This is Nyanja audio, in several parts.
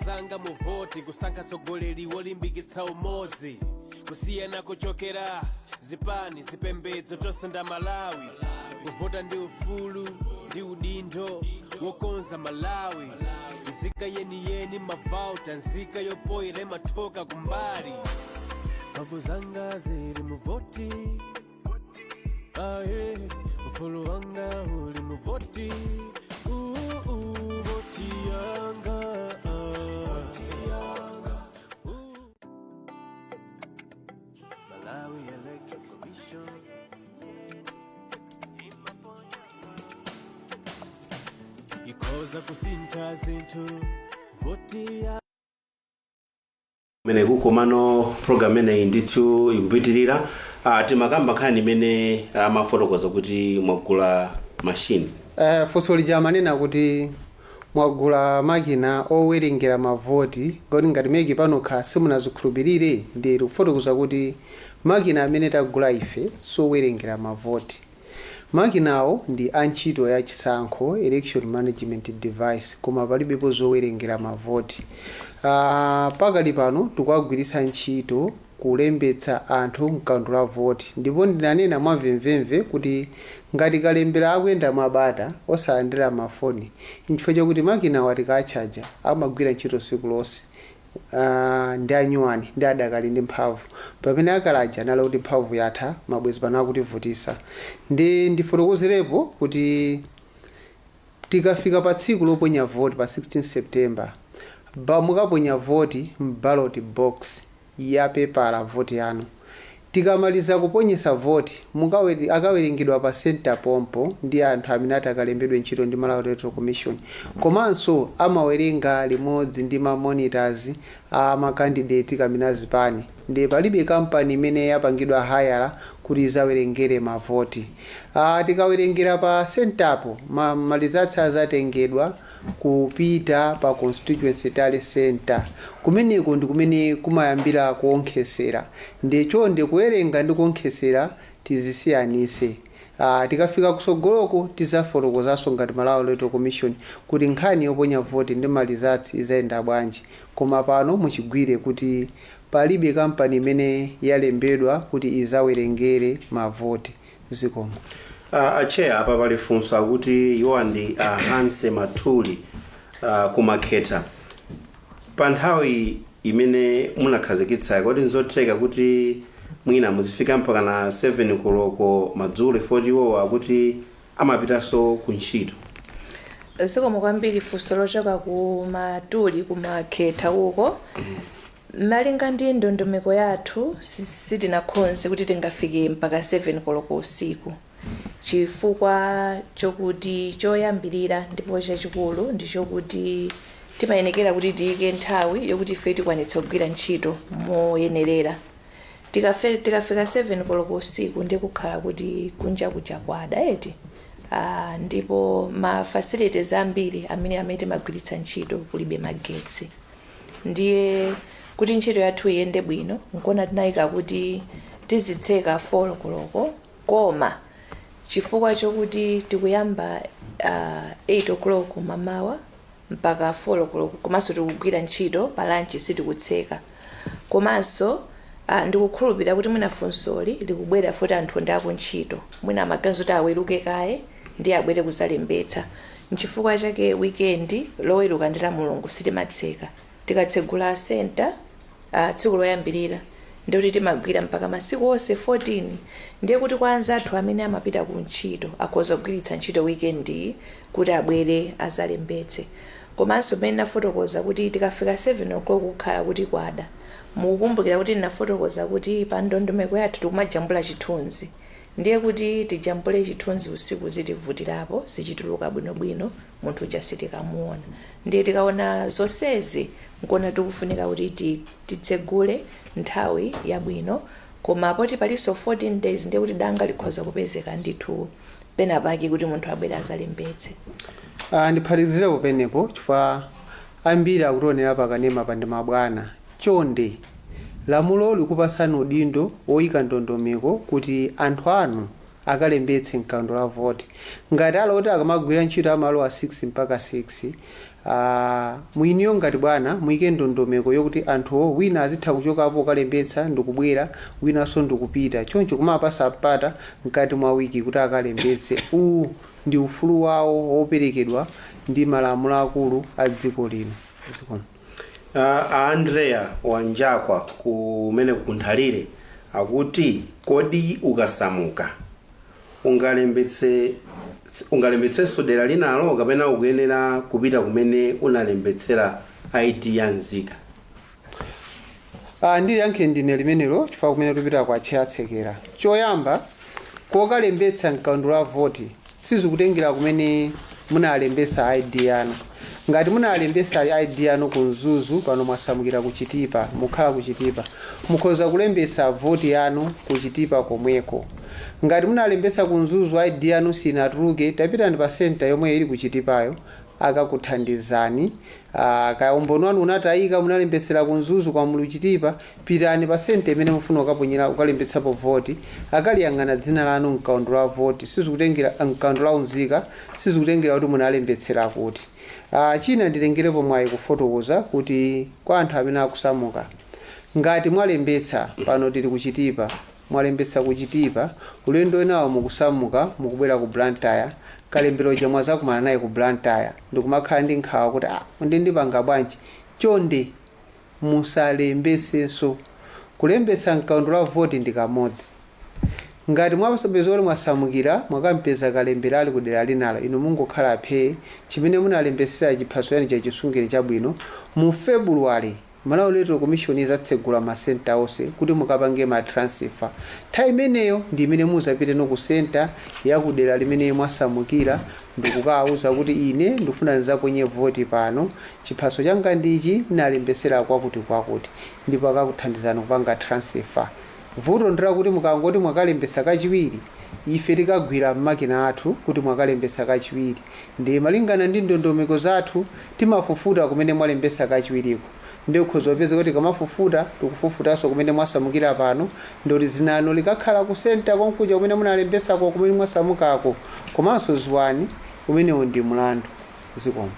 Zanga muvoti kusankha tsogoleri wolimbikitsa umodzi, kusiyana kuchokera zipani, zipembedzo, tonse nda Malawi. Kuvota ndi ufulu ndi udindo wokonza Malawi. Nzika yeniyeni mavauta, nzika yopoyera imathoka kumbali. Mphamvu zanga zili muvoti aye, ufulu wanga uli muvoti. Voti yanga, ah. Ooh. Malawi Electoral Commission ikhoza kusintha zinthu, voti ya Mene kukomano program imeneyi ndithu ikupitirira. Timakamba nkhani imene amafotokoza kuti mwagula machine. Funso lija amanena kuti mwagula makina owerengera mavoti, kodi ngati MEC panokha simunazikhulupirire? Ndiye tikufotokoza kuti makina amene tagula ife sowerengera mavoti. Makinawo ndi antchito ya chisankho, election management device, koma palibepo zowerengera mavoti. Pakali pano tikuwagwiritsa ntchito kulembetsa anthu mkaundula la voti, ndipo ndinanena mwamvemvemve kuti ngati kalembera akuyenda mwabata osalandira mafoni, nchifukwa chakuti makinawo tikatchaja amagwira ntchito tsiku lonse, ndi anyuwani ndi adakali ndi mphamvu, pamene akalaja anali kuti mphamvu yatha, mabwezi pano akutivutisa. Ndi ndifotokozerepo kuti tikafika pa tsiku loponya voti pa 16 September, ba mukaponya voti m'ballot box ya pepala voti yanu. Tikamaliza kuponyesa voti, akawerengedwa pa center pompo ndi anthu amene atakalembedwe ntchito ndi Malawi Electoral Commission, komanso amawerenga limodzi ndi ma monitors a ma candidate kamene azipani. Ndi palibe kampani imene yapangidwa hire kuti izawerengere mavoti. Tikawerengera pa centerpo, ma results azatengedwa kupita pa constituency tally center. Kumeneko ndi kumene kumayambira kuonkhesera. Ndi chonde, kuwerenga ndi kuonkhesera tizisiyanise. Tikafika kusogoloko tizafotokozanso ngati Malawi Electoral Commission kuti nkhani yoponya voti ndi ma results izayenda bwanji, koma pano muchigwire kuti palibe kampani imene yalembedwa kuti izawerengere mavoti. Zikomo. Acheya, apa pali funso, akuti iwowa ndi Hanse Matuli kumakheta. Pa nthawi imene munakhazikitsa, kodi nzotheka kuti mwina muzifika mpaka na 7 koloko madzulo, ifoti iwowa akuti amapitanso ku ntchito? Zikomo kwambiri, funso lochoka ku Matuli kumakhetha uko. Malinga ndi ndondomeko yathu, sitinakhonze kuti tingafike mpaka 7 koloko usiku, chifukwa chokuti choyambirira ndipo chachikulu ndi chokuti timayenekera kuti tiyike nthawi yokuti ife tikwanitse kugwira ntchito moyenerera. Tikafika 7 koloko usiku, ndi kukhala kuti kunja kuja kwada eti, ndipo ma facilities ambiri amene timagwiritsa ntchito kulibe magetsi. Ndiye kuti ntchito yathu iyende bwino, nkona tinayika kuti tizitseka 4 koloko, koma chifukwa chokuti tikuyamba 8 o'clock mamawa mpaka 4 o'clock, komanso tikugwira ntchito pa lunch sitikutseka. Komanso ndikukhulupirira kuti mwina funsoli likubwera futi anthu ndi akuntchito, mwina amaganiza kuti aweruke kaye ndi abwere kuzalembetsa. Nchifukwa chake weekend, Loweruka ndi la Mulungu, sitimatseka. Tikatsegula center tsiku loyambirira, ndikuti timagwira mpaka masiku onse 14. Ndiye kuti kwa anzathu amene amapita ku ntchito, akhoza kugwiritsa ntchito weekend iyi kuti abwere azalembetse. Komanso mmene nafotokoza kuti tikafika 7 o'clock kukhala kuti kwada, mukukumbukira kuti ndinafotokoza kuti pa ndondomeko yathu tikumajambula chithunzi. Ndiye kuti tijambule chithunzi usiku zitivutirapo, sichituluka bwinobwino, munthu uja sitikamuona. Ndiye tikaona zonsezi, nkona tikufunika kuti titsegule nthawi yabwino. Koma poti palinso 14 days, ndiye kuti danga likhoza kupezeka ndithu penapake kuti munthu abwere azalembetse. Ndiphatikizire penepo chifukwa ambiri akutionera pakanema pa ndi mabwana. Chonde, lamulo likupasani udindo woyika ndondomeko kuti anthu anu akalembetse mkaundula la voti. Ngati aloti akamagwira ntchito amalowa 6 mpaka 6, Mwiniyo ngati bwana muyike ndondomeko yokuti anthuwo wina azitha kuchokapo kukalembetsa ndikubwera, winanso ndikupita, choncho kumapasa mpata mkati mwa wiki kuti akalembetse. Uwu ndi ufulu wawo woperekedwa ndi malamulo akulu a dziko lino. Zikomo. Andrea Wanjakwa kumene kunthalire akuti, kodi ukasamuka ungalembetsenso dera linalo kapena ukuyenera kupita kumene unalembetsera ID ya nzika? Ndiliyankhe ndine limenelo chifukwa kumene tupita kwa atsekera. Choyamba, kokalembetsa mkaundula wa voti sizikutengera kumene munalembetsa ID yanu. Ngati munalembetsa ID yanu ku Mzuzu, pano mwasamukira ku Chitipa, mukhala ku Chitipa, mukhoza kulembetsa voti yanu ku Chitipa komweko. Ngati munalembetsa ku Mzuzu, ID yanu sinatuluke, tapitani pa center yomwe ili ku Chitipayo, akakuthandizani. Kaya umboni wanu unatayika, munalembetsera ku Mzuzu kwa mulu Chitipa, pitani pa center imene mufuna ukaponyera, ukalembetsapo voti, akaliyang'ana dzina lanu mkaundula wa voti. Sizikutengera mkaundula wa unzika, sizikutengera kuti munalembetsera kuti. China nditengerepo mwayi kufotokoza kuti kwa anthu amene akusamuka, ngati mwalembetsa pano tili kuchitipa, mwalembetsa kuchitipa, ulendo wenawo mukusamuka, mukubwera ku Blantyre, kalembero ja mwazakumana naye ku Blantyre, ndikumakhala ndi nkhawa kuti ah, ndi ndipanga bwanji? Chonde musalembesenso. Kulembetsa mkaundula wa voti ndi kamodzi. Ngati mwapeza kuti mwasamukira, mwakampeza kalembera ali kudera linalo, inu mungokhala phee, chimene munalembesera chiphaso yani chisungire chabwino. Mu February Malawi Electoral Commission izatsegula ma center onse kuti mukapange ma transfer. Nthawi imeneyo ndi imene muzapite no ku center yakudera limene mwasamukira ndikukawuza kuti ine ndikufuna ndizaponye voti pano, chiphaso changa ndichi, nalembesera kwakuti kwakuti, ndipo akakuthandizani kupanga transfer. Vuto ndirakuti mukangoti mwakalembesa kachiwiri, ife tikagwira mmakina athu kuti mwakalembesa kachiwiri, ndi malingana ndi ndondomeko zathu timafufuta kumene mwalembesa kachiwiriko. Ndi ukhoza kupeza kuti kamafufuta tikufufutanso kumene mwasamukira pano, ndoti zinano likakhala ku center konkuja kumene munalembesako kumene mwasamukako. Komanso ziwani, umenewo ndi mlandu. Zikomo.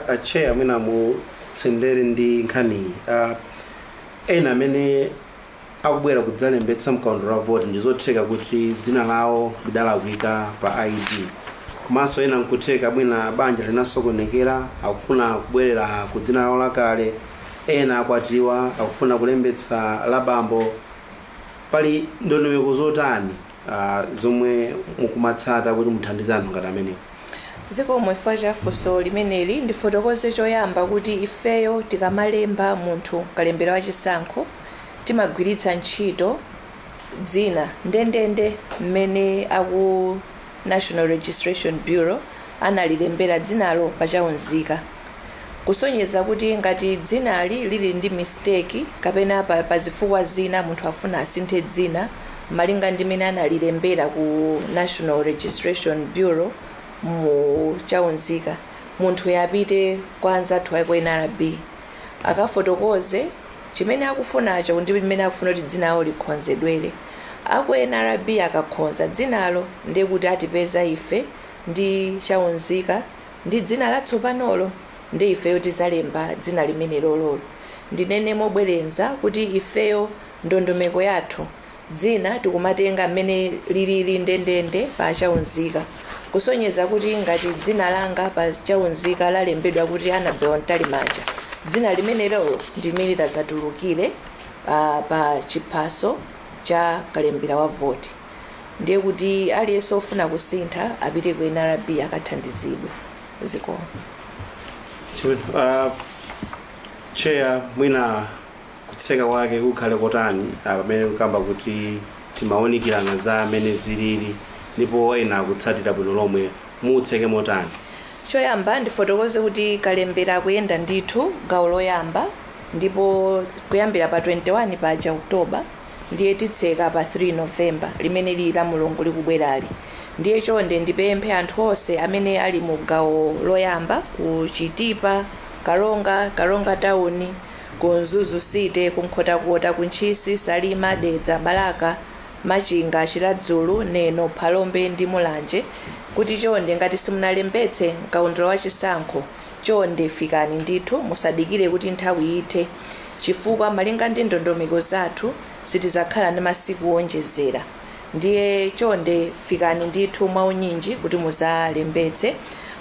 Acheya, mwina mutsendere ndi nkhaniyi. Ena amene akubwera kudzalembetsa mkaundula wa voti, ndizotheka kuti dzina lawo lidalakwika pa ID, komanso ena nkutheka mwina banja linasokonekera, akufuna kubwerera ku dzina lawo lakale, ena akwatiwa, akufuna kulembetsa la bambo. Pali ndondomeko zotani zomwe mukumatsata kuti muthandize anthu ngati amenewo? Zikomo chifukwa cha funso limeneli. Ndifotokoze choyamba kuti ifeyo tikamalemba munthu kalembera wachisankho, timagwiritsa ntchito dzina ndendende mmene aku National Registration Bureau analilembera dzinalo pachaunzika, kusonyeza kuti ngati dzinali lili ndi mistake kapena pa zifukwa zina munthu afuna asinthe dzina malinga ndi mmene analilembera ku National Registration Bureau mu chaunzika, munthu yapite kwa anzathu aku NRB, akafotokoze chimene akufunacho ndi mmene akufuna kuti dzinalo likhonzedwere. Aku NRB akakhonza dzinalo, ndiye kuti atipeza ife ndi chaunzika ndi dzina latsopanolo, ndi ifeyo tizalemba dzina limene lololo. Ndinene mobwerenza kuti ifeyo ndondomeko yathu, dzina tikumatenga mmene lilili ndendende pa chaunzika, kusonyeza kuti ngati dzina langa pa chaunzika lalembedwa kuti Annabel Mtalimanja, dzina limenelo ndi limene litazatulukire pa chiphaso cha kalembera wa voti. Ndiye kuti aliyense ofuna kusintha apite ku NRB akathandizidwe. Zikomo. Chair, mwina kutseka kwake kukhale kotani pamene kukamba kuti timawunikirana za amene zilili ndipo ena akutsatira bwino lomwe, mutseke motani? Choyamba ndifotokoze kuti kalembera akuyenda ndithu gawo loyamba, ndipo kuyambira pa 21 paja Oktoba, ndiye titseka pa 3 Novemba limene lili la Mulungu likubwerali. Ndiye chonde ndipemphe anthu onse amene ali mu gawo loyamba ku Chitipa, Karonga, Karonga Town, ku Mzuzu City, ku Nkhotakota, ku Ntchisi, Salima, Dedza, Balaka, Machinga, Chiradzulu, Neno, Phalombe ndi Mulanje, kuti chonde ngati simunalembetse mkaundula wa chisankho, Chonde fikani ndithu, musadikire kuti nthawi ithe, chifukwa malinga ndi ndondomeko zathu sitizakhala ndi masiku wonjezera. Ndiye chonde fikani ndithu mwaunyinji kuti muzalembetse.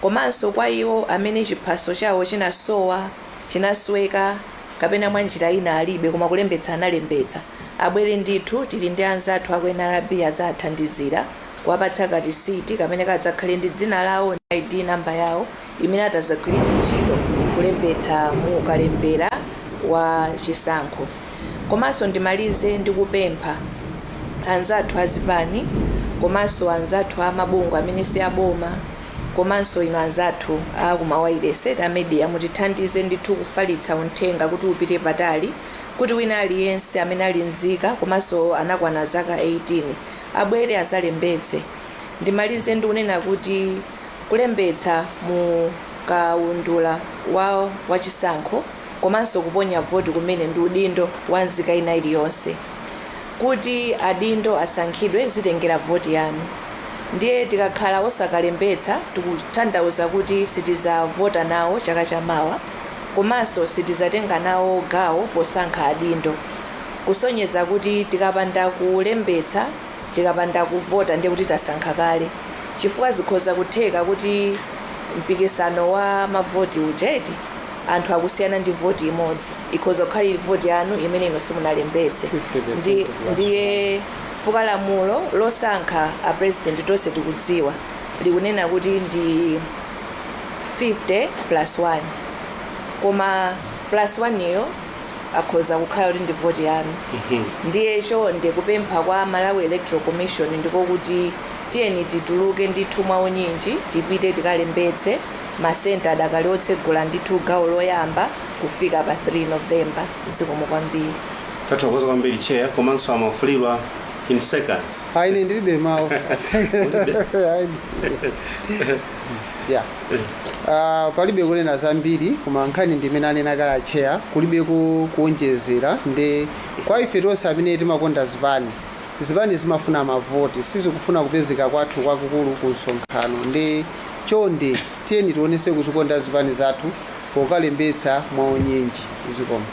Komanso kwa iwo amene chiphaso chawo chinasowa, chinasweka, kapena mwa njira ina alibe, koma kulembetsa analembetsa, abwere ndithu. Tili ndi anzathu aku NRB azathandizira kuwapatsa karisiti kamene kadzakhale ndi dzina lawo, ID namba yawo, imene atazagwiritse ntchito kulembetsa mu kalembera wa chisankho. Komanso ndimalize ndikupempha anzathu azipani, komanso anzathu amabungwe amene si aboma, komanso ino anzathu akumawayilesi a media, mutithandize ndithu kufalitsa uthenga kuti upite patali, kuti wina aliyense amene ali nzika komanso anakwana zaka 18 abwere azalembetse. Ndimalize ndikunena kuti kulembetsa mu kaundula wa wachisankho komanso kuponya voti kumene ndi udindo wa nzika ina iliyonse. Kuti adindo asankhidwe zitengera voti yanu. Ndiye tikakhala osakalembetsa, tikutanthauza kuti sitizavota nawo chaka chamawa, komanso sitizatenga nawo gawo posankha adindo, kusonyeza kuti tikapanda kulembetsa, tikapanda kuvota, ndiye kuti tasankha kale, chifukwa zikhoza kutheka kuti mpikisano wa mavoti ujeti anthu akusiyana ndi voti imodzi, ikhoza kukhala ili voti yanu imene ino simunalembetse. 50% plus. Ndiye fuka lamulo losankha a president, tonse tikudziwa, likunena kuti ndi 50 plus 1, koma plus 1 iyo akhoza kukhala kuti ndi voti yanu. Ndiye chonde kupempha kwa Malawi Electoral Commission ndiko kuti tiyeni tituluke ndithu mwaunyinji, tipite tikalembetse. Masenta adakali otsegula ndithu gawo loyamba kufika pa 3 November. Zikomo kwambiri. Tathokoza kwambiri, chair, komanso amafulirwa in seconds. Ayi, ine ndilibe mawu. Ayi, yeah. Palibe kunena zambiri, koma nkhani ndimene anena kale acheya, kulibe kuonjezera. Ndi kwa ife tonse amene timakonda zipani, zipani zimafuna mavoti, sizikufuna kupezeka kwathu kwakukulu ku msonkhano. Ndi chonde tiyeni tionese kuzikonda zipani zathu pokalembetsa mwaunyinji. Zikomo.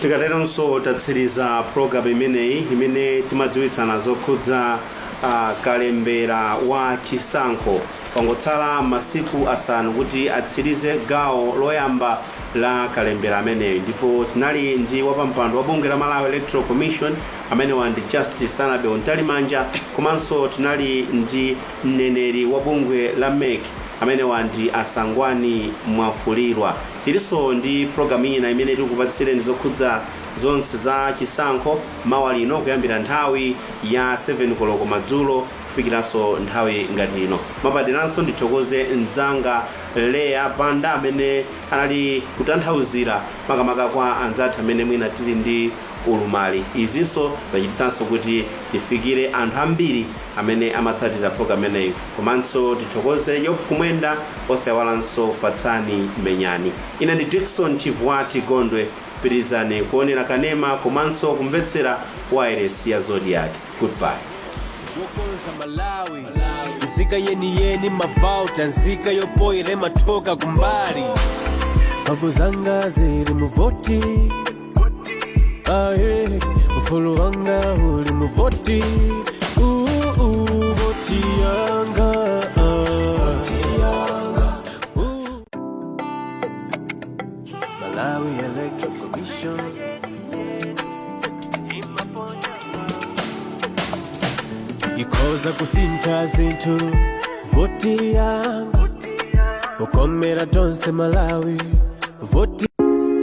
Tikateronso tatsiriza program imeneyi imene timadziwitsana zokhudza kalembera wa chisankho. Pangotsala masiku 5 kuti atsirize gawo loyamba la kalembera ameneyo, ndipo tinali ndi wapampando wa bungwe la Malawi Electoral Commission, amene ndi Justice Annabel Mtalimanja, komanso tinali ndi mneneri wa bungwe la MEC, amene ndi Asangwani Mwafulirwa. Tilinso ndi programu ina imene tikupatsireni zokhudza zonse za chisankho mawa lino kuyambira nthawi ya 7 koloko madzulo kufikiranso nthawi ngati ino. Mapaderanso ndithokoze mzanga Leya Panda amene anali kutanthauzira makamaka kwa anzathu amene mwina tili ndi ulumali. Izinso zachititsanso kuti tifikire anthu ambiri amene amatsatira program imeneyi. Komanso tithokoze Yob Kumwenda, osayiwalanso Fatsani Menyani. Ine ndi Dickson Chivuati Gondwe. Pitirizani kuonera kanema komanso kumvetsera wireless ya Zodiak. Goodbye. Wokonza Malawi, nzika yeniyeni, mavauta nzika yopoyere mathoka kumbali, mphamvu zanga zili muvoti, aye, ufulu wanga uli muvoti. Voti yanga, ah. Malawi Electoral Commission ikhoza kusintha zinthu. Voti yanga ukomera tonse Malawi voti.